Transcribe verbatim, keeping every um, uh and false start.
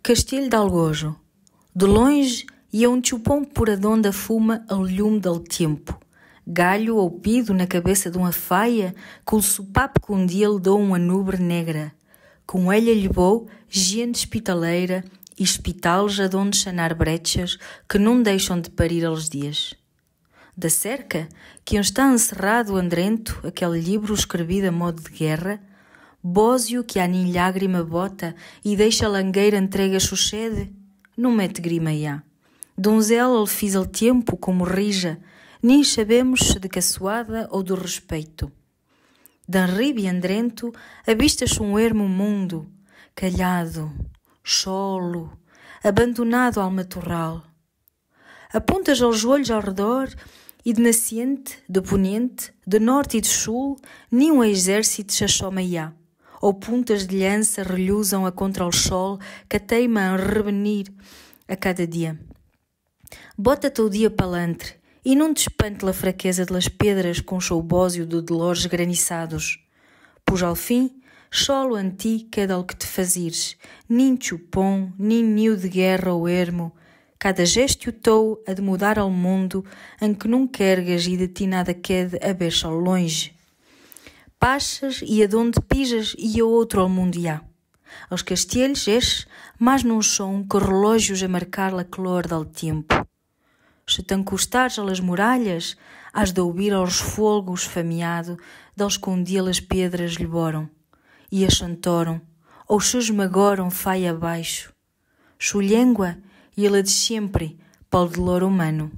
Castell d'Algojo. De longe, ia un txupon pur a donda fuma al llum dal tiempo. Gallo ou pido na cabeça d'un afaia, cul sopap que un dia lhe dou un anubre negre. Com ella lhe vou gent espitaleira i espitals adonde sanar brechas que non deixam de parir als dias. De cerca, que onsta encerrado endrento aquel llibro escrevido a modo de guerra, Bósio que a nin llàgrima bota i deixa a langueira entrega sucede, non mete grima ià. Donzela el fis al tiempo como rija, nin sabemos se de caçoada ou de respeito. D'enriba i endrento avista-se un ermo mundo, callado, solo, abandonado al matorral. Apuntas els ulls al redor i de nascient, de ponent, de nord i de sul, nin un exèrcit s'assoma ià. Ou puntas de llança rellusen a contra el sol que teima en revenir a cada dia. Bota-te el dia pa l'entre i non t'espante la fraquesa de les pedres com seu bósio de dolors graniçados. Pois al fim, solo en ti queda el que te fazires, nin txupon, nin niu de guerra ou ermo. Cada gesto teu ha de mudar al mundo en que non quergues i de ti nada quede a ver-se al longe. Passas i adonde pisas ia outro al mundo ià. Els castiells és, mas non son que relógios a marcar la clor del tiempo. Se t'encostares a les muralles, has d'ouvir els folgos famiado dels que un dia les pedres llevoron, i assentoron, ou s'esmagoron fai abaixo. Su llengua i la de sempre pel dolor humano.